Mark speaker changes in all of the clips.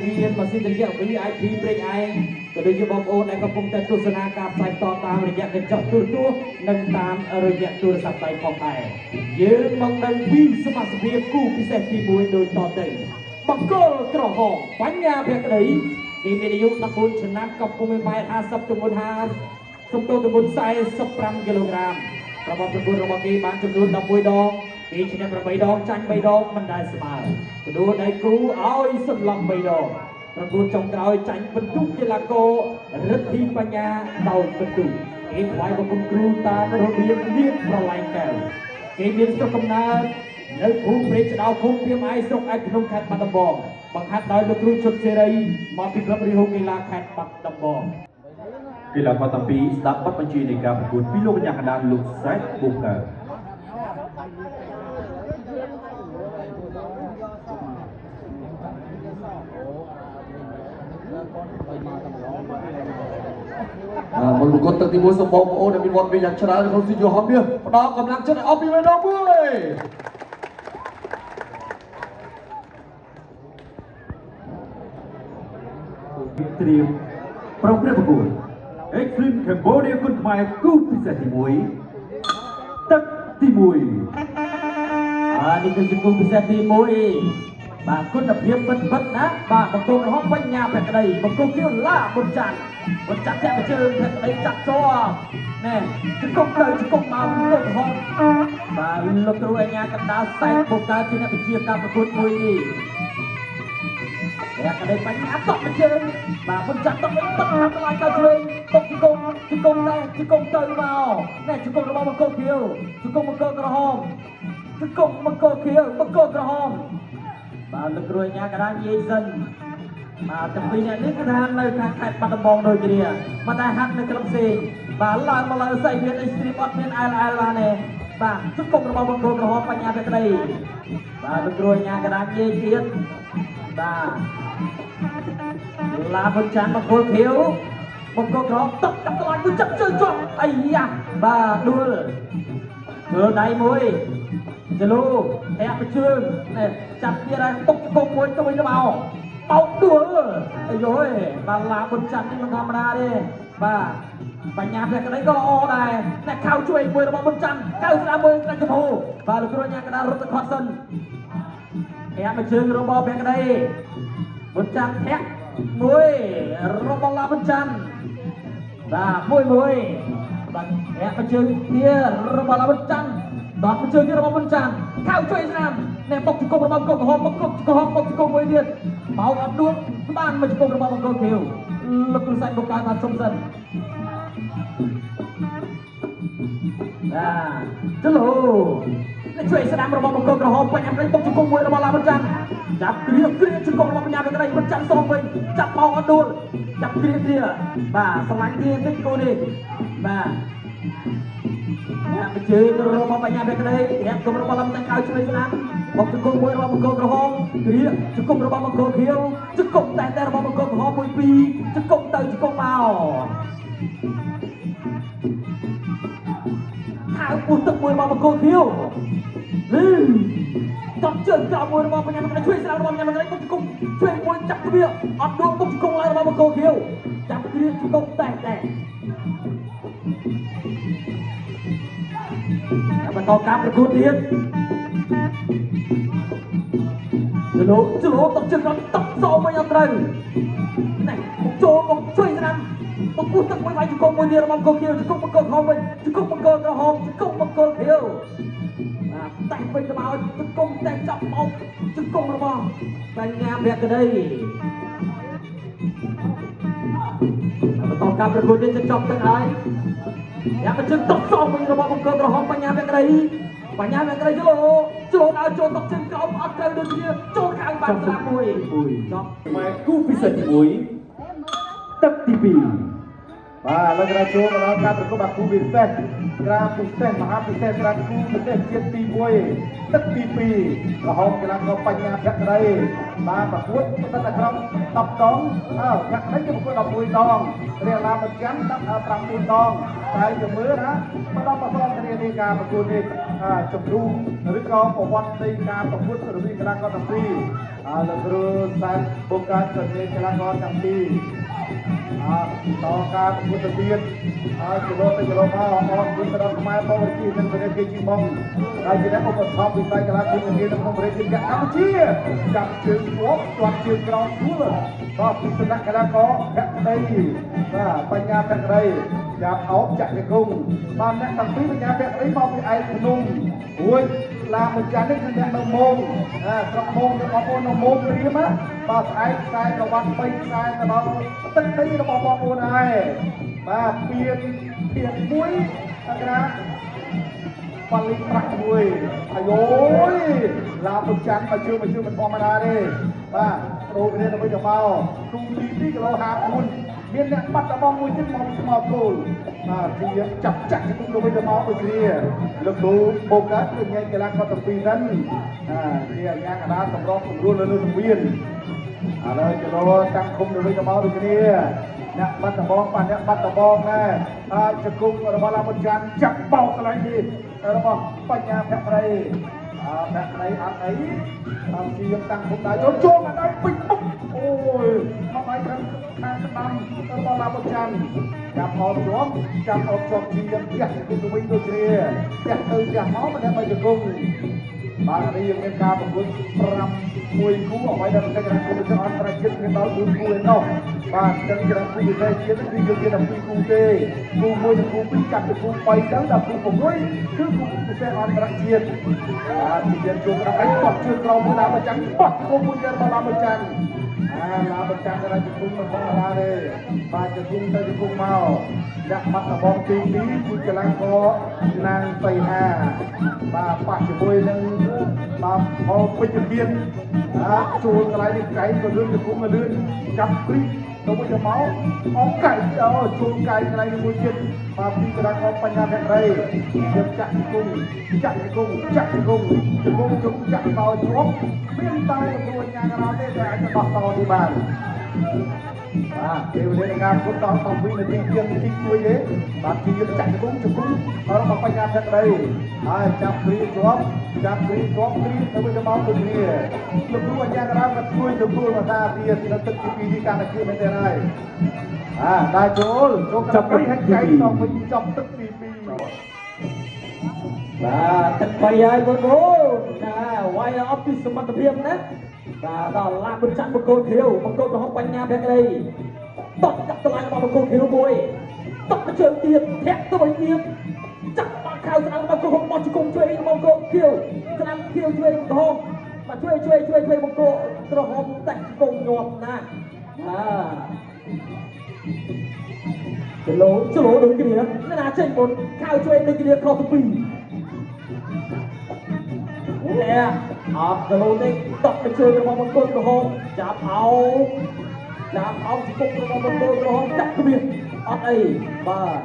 Speaker 1: មានម៉ាស៊ីនត្រជាក់ VIP ព្រេងឯងក៏ដូចជាបងប្អូនដែលកំពុងតែទស្សនាការផ្សាយផ្ទាល់តាមរយៈកញ្ចក់ទូរទស្សន៍និងតាមរយៈទូរស័ព្ទដៃផងដែរយើងមកដឹងពីសមាជិកគូពិសេសទី1ដូចតទៅបង្គោលក្រហមបញ្ញាភក្តីគេមានអាយុ14ឆ្នាំកំពុងមានម៉ែត្រ50ទម្ងន់50សំទោសទម្ងន់45គីឡូក្រាមរបស់ប្រកួតរបស់គេបានចំនួន11ដងគេឈ្នះ8ដងចាញ់3ដងមិនដែលស្មើព្រោះដៃគូឲ្យសន្លប់3ដងប្រកួតចុងក្រោយចាញ់ពិន្ទុកីឡាកររិទ្ធីបញ្ញាដោយពិន្ទុគេថ្វាយបង្គំគ្រូតាមរបៀបលៀបប្រឡែងកែវគេមានស្រុកកំណើតនៅភូមិព្រៃឆ្ដោឃុំភៀមឯស្រុកឯកភ្នំខេត្តបាត់ដំបងបង្ហាត់ដោយលោកគ្រូឈុតសេរីមកពីក្លឹបរីហូកីឡាខេត្តបាត់ដំបង
Speaker 2: កីឡាករទាំងពីរស្ដាប់បទបញ្ជានៃការប្រកួតពីលោកកញ្ញាកណ្ដាលលោកសែតបូកើ
Speaker 3: បាទមុនប្រកួតទឹកទី1សូមបងប្អូនដែលមានវត្តមានយ៉ាងច្រើននៅក្នុងស្ទូឌីយោហមនេះផ្ដល់កម្លាំងចិត្តឲ្យអស់ពីម្ដងមួយ
Speaker 2: ត្រៀមប្រងព្រាបប្រកួត Extreme Cambodia គុណខ្មែរគូពិសេសទី1ទឹកទី1
Speaker 1: បាទនេះគឺជាគូពិសេសទី1បាទគុណភាពពិតពិតណាបាទបង្គោលក្រហមបញ្ញាភក្តីបង្គោលខៀវឡាបុនច័ន្ទបុនច័ន្ទធាក់ជើងភក្តីចាប់ជាប់ណែជង្គង់ទៅជង្គង់មកបង្គោលក្រហមបាទលោកគ្រូអញ្ញាកណ្ដាលសែនបូកាជាអ្នកវិជាការប្រកួតមួយនេះភក្តីបញ្ញាតក់ជើងបាទបុនច័ន្ទតក់វិញតក់ខាងតម្លៃកៅឆ្វេងតក់ជង្គង់ជង្គង់ដែរជង្គង់ទៅមកណែជង្គង់របស់បង្គោលខៀវជង្គង់បង្គោលក្រហម ជង្គង់បង្គោលខៀវបង្គោលក្រហមបាទលោកគ្រូអញ្ញាកដានិយាយសិនបាទទាំងពីរអ្នកនេះគឺថានៅខាងខេត្តបាត់ដំបងដូចគ្នាប៉ុន្តែហាត់នៅក្រុមផ្សេងបាទឡើងមកលើសៃមានអេស្ទ្រីមអត់មានអែលអែលបានទេបាទជង្គង់របស់បង្គោលក្រហមបញ្ញាភក្តីបាទលោកគ្រូអញ្ញាកដានិយាយទៀតបាទឡាបុនច័ន្ទបង្គោលខៀវបង្គោលក្រហមតប់កាប់តម្លៃមួយចាប់ជើងជាប់អាយ៉ាបាទដួលដួលដៃមួយ ចលូធាក់ជើងនេះចាប់ទៀតហើយបុកជង្គង់មួយទៅវិញទៅមកបោកដួលអាយយបាទឡាបុនចាប់នេះមិនធម្មតាទេបាទបញ្ញាភក្តីក៏ល្អដែរអ្នកខៅជួយមួយរបស់បុនចាំកៅស្ដាំមួយក្រាច់ចំហបាទលោកគ្រូញ៉ាកដារត់ទៅខត់សិនធាក់មួយជើងរបស់ភក្តីបុនចាំធាក់មួយរបស់ឡាបុនចាំបាទមួយមួយបាទធាក់មួយជើងទៀតរបស់ឡាបុនចាំ ដល់ជើងទៀតរបស់បុនចាន់ខៅជួយស្នាមនេះបុកជង្គង់របស់កុកក្រហមបុកក្រហមបុកជង្គង់មួយទៀតបោកអត់ដួលបានមួយជង្គង់របស់បង្គោលខៀវលោកគ្រូសាច់បុកកើតបានសុំសិនបាទចលូនេះជួយស្ដាំរបស់បង្គោលក្រហមបាញ់អាប់បុកជង្គង់មួយរបស់ឡាបុនចាន់ចាប់គ្រាគ្រាជង្គង់របស់បញ្ញាក្តីបុនចាន់សងវិញចាប់បោកអត់ដួលចាប់គ្រាគ្រាបាទស្រឡាញ់គ្នាតិចគូនេះបាទអ្នកជើងរបស់បញ្ញាភក្តីអ្នកគុំរបស់លំតែកៅឆ្វេងស្ដាំបុកជង្គង់មួយរបស់បង្គោលក្រហមគ្រាជង្គង់របស់បង្គោលខៀវជង្គង់តែតែរបស់បង្គោលក្រហមមួយពីរជង្គង់ទៅជង្គង់មកថៅពុះទឹកមួយរបស់បង្គោលខៀវនេះតបជើងក្រោមមួយរបស់បញ្ញាភក្តីជួយស្ដាំរបស់បញ្ញាភក្តីបុកជង្គង់ជួយមួយចាប់ទ្វាអត់ដួលបុកជង្គង់ឡើងរបស់បង្គោលខៀវចាប់គ្រាជង្គង់តែតែបន្តការប្រកួតទៀតចលូចលូតកជើងក្រោមតកសោមិនអត់ត្រូវនេះមកចូលមកជួយស្ដាំមកគូទឹកមួយវាយជង្គង់មួយទៀតរបស់បង្គោលខៀវជង្គង់បង្គោលក្រហមវិញជង្គង់បង្គោលក្រហមជង្គង់បង្គោលខៀវបាទតែវិញទៅមកជង្គង់តែចាប់បោកជង្គង់របស់បញ្ញាភក្តីបន្តការប្រកួតនេះจะចប់ទៅហើយយ៉ាងមកជើងតកសងវិញរបស់បង្គោលក្រហមបញ្ញាភក្តីបញ្ញាភក្តីចលូចលូដល់ចូលតកជើងក្រោមអត់ត្រូវដូចគ្នាចូលខាងបានស្រាប់មួយចប់
Speaker 2: ខ្មែរគូពិសេសទី1ទឹកទី2
Speaker 4: បាទឥឡូវគេចូលមកដល់ការប្រកួតបាគូពិសេសក្រាពិសេសមហាពិសេសក្រាគូពិសេសជាតិទី1ទឹកទី2រហូតកីឡាករបញ្ញាភក្តីបាទប្រកួតស្ថិតនៅក្នុង10ដងអើភក្តីគេប្រកួត11ដងរៀលឡាប្រចាំ19ដងតែជាមើលណាមកដល់ប្រសងគ្នានេះការប្រកួតនេះជំនូឬក៏ប្រវត្តិនៃការប្រកួតរវាងកីឡាករទាំងពីរ លោកគ្រូសែនបុកកើតក៏មានកីឡាករទាំងពីរតការប្រកួតទៅទៀតហើយគីឡូទៅគីឡូមកអរគុណទៅដល់ខ្មែរបរិជានិងប្រទេសគេជីបងហើយជាអ្នកឧបត្ថម្ភវិស័យកីឡាគុណធាននៅក្នុងប្រទេសជាតិកម្ពុជាចាប់ជើងជាប់ជាប់ជើងក្រោមគួលបាទពីសំណាក់កីឡាករភក្តីបាទបញ្ញាភក្តីចាប់អោបចាក់ជង្គង់បាទអ្នកទាំងពីរបញ្ញាភក្តីមកពីឯកភ្នំរួចឡាមួយចាន់នេះគឺអ្នកនៅមងស្រុកមងនឹងបងប្អូននៅមងត្រៀមណាបាទស្អែកខ្សែក្រវ៉ាត់3ខ្សែទៅដល់ទឹកដីរបស់បងប្អូនហើយបាទពៀនពៀនមួយអក្រាបាលីប្រាក់មួយអាយយឡាមួយចាន់មកជឿមកជឿមិនធម្មតាទេបាទប្រូគ្នាទៅវិញទៅមកគូទី2គីឡូ54មានអ្នកបាត់ដបងមួយទៀតមកពីស្មោគោលបាទជាចាប់ចាក់ជង្គង់ទៅវិញទៅមកដូចគ្នាលោកគ្រូបូកាគឺញ៉ែកីឡាករទាំងពីរហ្នឹងជាអាជ្ញាកណ្ដាលសម្របសម្រួលលើសង្វៀនឥឡូវគីឡូតាំងឃុំទៅវិញទៅមកដូចគ្នាអ្នកបាត់ដបងបាទអ្នកបាត់ដបងដែរអាចជង្គង់របស់ឡាមុនចាន់ចាប់បោកកន្លែងនេះរបស់បញ្ញាភក្តីភក្តីអត់អីតាមជាតាំងឃុំដែរចូលចូលមកដល់ពេញពុកអូយមកឲ្យខាងខាងស្ដាំរបស់ឡាមុនចាន់ចាប់អោបជាប់ចាប់អោបជាប់ជាផ្ទះជង្គង់ទៅវិញដូចគ្នាផ្ទះទៅផ្ទះមកម្នាក់បីជង្គង់បាទនេះយើងមានការប្រកួត5មួយគូអ្វីដែលពិសេសគូពិសេសអន្តរជាតិមានដល់4គូឯណោះបាទអញ្ចឹងគូពិសេសជាតិគឺយើងមាន12គូទេគូ1និងគូ2ចាប់ពីគូ3ទៅដល់គូ6គឺគូពិសេសអន្តរជាតិបាទជាជួបដល់ឯងបោះជើងក្រោមមួយដល់មកចាំបោះគូមួយទៀតមកដល់មកចាំឡាបញ្ចាំងដល់ជង្គង់មិនធម្មតាទេបាទជង្គង់ទៅជង្គង់មកដាក់បាត់ដបងទី2គឺកីឡាករណាងសីហាបាទប៉ះជាមួយនឹងបាទផលពេជ្រធានចូលកន្លែងនេះកែងក៏លឿនជង្គង់ក៏លឿនចាប់គ្រីទៅវិញទៅមកអងកែងចូលកែងកន្លែងនេះមួយទៀតបាទពីកីឡាករបញ្ញាភក្តីជាចាក់ជង្គង់ចាក់ជង្គង់ចាក់ជង្គង់ជង្គង់ជង្គង់ចាក់តជាប់មានតែលោកគ្រូអញ្ញាកណ្ដាលទេដែលអាចដោះតនេះបានបាទពេលវេលានៃការប្រកួតដល់10វិនាទីជាងតិចជួយទេបាទជាចាក់ជង្គង់ជង្គង់របស់បញ្ញាភក្តីហើយចាប់គ្រីជាប់ចាប់គ្រីជាប់គ្រីទៅវិញទៅមកដូចគ្នាលោកគ្រូអញ្ញាកណ្ដាលក៏ជួយទទួលភាសាទៀតនៅទឹកទី2នេះកាន់តែគឺមែនទេហើយដែរចូលចូលចាប់ពីហើយកែងតវិញចប់ទឹកទី2
Speaker 1: បាទទឹក3ហើយបងប្អូនណាវាយអត់ពីសមត្ថភាពណាបាទដល់ឡាបញ្ចាំបង្គោលខៀវបង្គោលក្រហមបញ្ញាភក្តីតបចាប់តម្លៃរបស់បង្គោលខៀវមួយតបទៅជើងទៀតធាក់ទៅវិញទៀតចាប់បាក់ខៅស្ដាំរបស់ក្រហមបោះជង្គង់ជួយបង្គោលខៀវស្ដាំខៀវជួយក្រហមបាទជួយជួយជួយជួយបង្គោលក្រហមតាច់ជង្គង់ញាប់ណាស់បាទចលោចលោដូចគ្នាណាចេញមុនខៅជួយដូចគ្នាខុសទៅពីរនេះអត់គីឡូទេតក់ទៅជើងរបស់បង្គោលក្រហមចាប់អោចាប់អោជង្គង់របស់បង្គោលក្រហមចាប់គ្មានអត់អីបាទ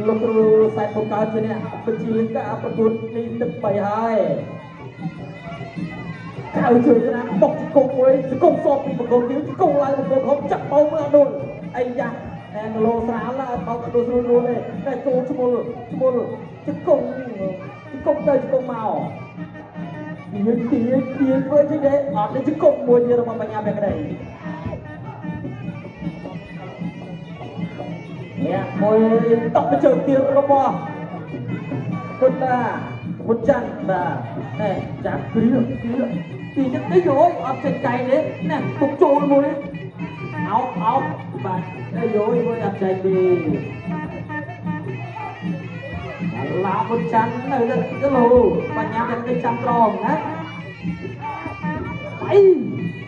Speaker 1: លោកគ្រូសែនបង្កើតជាអ្នកបញ្ជាការប្រកួតនេះទឹក3ហើយកៅជើងណាបុកជង្គង់មួយជង្គង់សបពីបង្គោលជង្គង់ឡើងបង្គោលក្រហមចាប់បោមើលអត់ដួលអីយ៉ាតែគីឡូស្រាលអត់បោកអត់ដួលស្រួលរួលទេតែចូលឈ្មោលឈ្មោលជង្គង់ជង្គង់ទៅជង្គង់មកទាញទាញទាញធ្វើជាទេអត់នេះជង្គង់មួយទៀតរបស់បញ្ញាភក្តីនេះមួយតបជើងទៀតរបស់គុណតាគុណច័ន្ទបាទនេះចាប់គ្រាគ្រាទីនេះនេះយយអត់ចេញកែងទេណាពុកចូលមួយអោបអោបបាទនេះយយមួយអត់ចេញទេឡាបុច័ន្ទនៅលើគីឡូបញ្ញាភក្តីចាំត្រង់ណាអី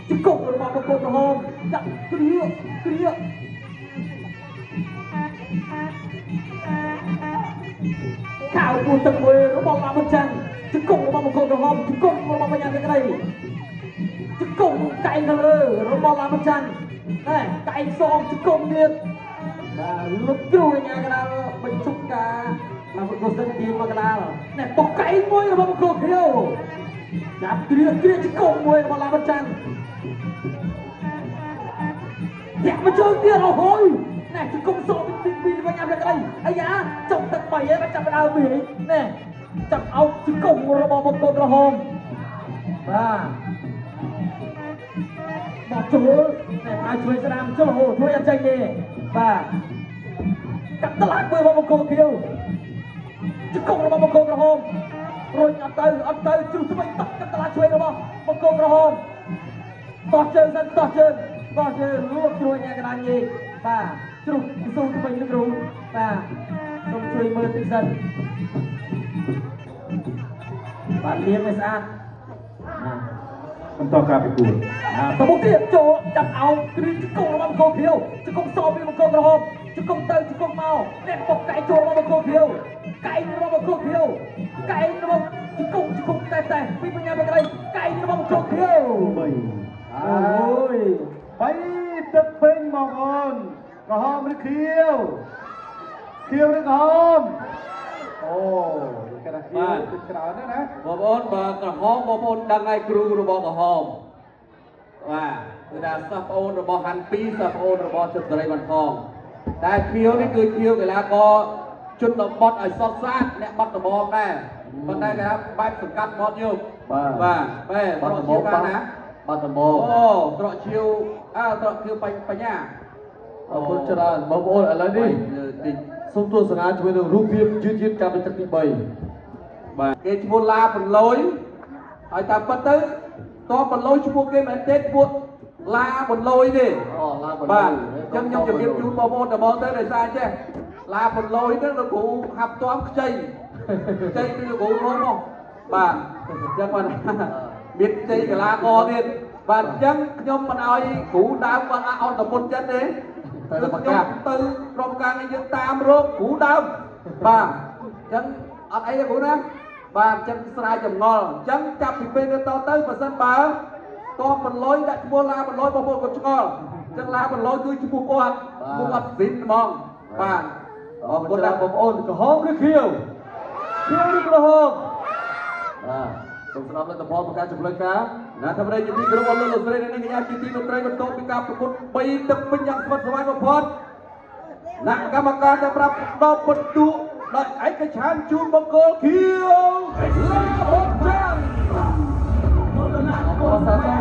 Speaker 1: ជង្គង់របស់បង្គោលក្រហមចាក់គ្រាគ្រាខៅគូទឹកមួយរបស់ឡាបុច័ន្ទជង្គង់របស់បង្គោលក្រហមជង្គង់របស់បញ្ញាភក្តីជង្គង់កែងទៅលើរបស់ឡាបុច័ន្ទណែកែងសងជង្គង់ទៀតបាទលោកគ្រូកញ្ញាកណ្ដាលបញ្ជុកការបាទកុសិនទាញមកកណ្ដាលនេះបុកកែងមួយរបស់បង្គោលខៀវចាប់គ្រាគ្រាជង្គង់មួយរបស់ឡាបច័ន្ទធាក់មកជើងទៀតអូហូយនេះជង្គង់សងពីពីបញ្ញាភក្តីអាយ៉ាចុងទឹក3ហើយចាប់ដើមវិញនេះចាប់អោបជង្គង់របស់បង្គោលក្រហមបាទ តចូលតែប្រើជួយស្ដាំចូលហូធ្វើអត់ចេញទេបាទកាត់តឡាមួយរបស់បង្គោលខៀវជង្គង់របស់បង្គោលក្រហមរុញអត់ទៅអត់ទៅជ្រុះស្វែងតក់កាត់តឡាជួយរបស់បង្គោលក្រហមតោះជើងសិនតោះជើងតោះជើងលួកជ្រួយអ្នកកណ្ដាលញីបាទជ្រុះស៊ូថ្មីលោកគ្រូបាទសូមជួយមើលតិចសិនបាទលាងឲ្យស្អាត
Speaker 2: បន្តការប្រកួត
Speaker 1: តបុកទៀតចូលចាប់អោគ្រីជង្គង់របស់បង្គោលខៀវជង្គង់សពីបង្គោលក្រហមជង្គង់ទៅជង្គង់មកអ្នកបុកកែចូលរបស់បង្គោលខៀវកែងរបស់បង្គោលខៀវកែងរបស់ជង្គង់ជង្គង់តែតែពីបញ្ញាបក្រីកែងរបស់បង្គោលខៀវ
Speaker 2: 3
Speaker 1: អូយ
Speaker 4: បីទឹកពេញបងប្អូនក្រហមឬខៀវខៀវឬក្រហមអូគេថាខៀវគឺច្រើនណាស់ណា
Speaker 5: បងប្អូនបើក្រហមបងប្អូនដឹងហើយគ្រូរបស់ក្រហមបាទគឺថាសិស្សប្អូនរបស់ហាន់2សិស្សប្អូនរបស់ជិតសេរីបានផងតែខៀវនេះគឺខៀវកីឡាករជនបទឲ្យសតស្អាតអ្នកបាត់ដំបងដែរប៉ុន្តែគេថាបែបសង្កាត់មាត់យក
Speaker 3: បាទ
Speaker 5: បាទបែ
Speaker 3: បាត់
Speaker 5: ត្រកជា
Speaker 3: ដំបង
Speaker 5: វបានណា
Speaker 3: បាត់ដំបង
Speaker 5: អូត្រកជាវអើត្រកជាវបញ្ញា
Speaker 3: អរគុណច្រើនបងប្អូនឥឡូវនេះ
Speaker 5: លើតិច
Speaker 3: សូមទស្សនាជាមួយនឹងរូបភាពយឺតយឺតកាលពីទឹកទី3
Speaker 5: បាទគេឈ្មោះឡាបន្លយហើយតាមពិតទៅតបន្លយឈ្មោះគេមិនទេឈ្មោះឡាបន្លយទេ
Speaker 3: អូឡាបន្លយ
Speaker 5: បាទអញ្ចឹងខ្ញុំជម្រាបជូនបងប្អូនតែមកទៅដោយសារចេះឡាបន្លយហ្នឹងលោកគ្រូហាប់ទាំខ្ចីខ្ចីពីលោកគ្រូរងមកបាទអញ្ចឹងបាទមានខ្ចីកីឡាករទៀតបាទអញ្ចឹងខ្ញុំមិនអោយគ្រូដើមគាត់អត់តមុនចិត្តទេ
Speaker 3: តែប្រកាស
Speaker 5: ខ្ញុំទៅក្រុមការងារយើងតាមរកគ្រូដើមបាទអញ្ចឹងអត់អីទេគ្រូណាបាទអញ្ចឹងស្រាយចម្ងល់អញ្ចឹងចាប់ពីពេលនេះតទៅបើសិនបើតបបន្លយដាក់ឈ្មោះឡាបន្លយបងប្អូនកុំឆ្ងល់អញ្ចឹងឡាបន្លយគឺឈ្មោះគាត់ឈ្មោះគាត់ស៊ីនហ្មងបាទ
Speaker 3: អរគុណដល់បងប្អូនក្រហមឬខៀវខៀវឬក្រហមបាទសូមស្ដាប់លទ្ធផលប្រកាសចម្លើយការ
Speaker 5: ណាធម្មតាជាទីគោរពអស់លោកលោកស្រីនិងអ្នកកញ្ញាជាទីមេត្រីបន្តពីការប្រកួត3ទឹកពេញយ៉ាងស្វិតស្វាញបំផុតគណៈកម្មការតែប្រាប់ដល់ពិន្ទុដោយឯកច្ឆន្ទជូនបង្គោលខៀវឡាបុកចាំង
Speaker 3: អរគុណសាទរ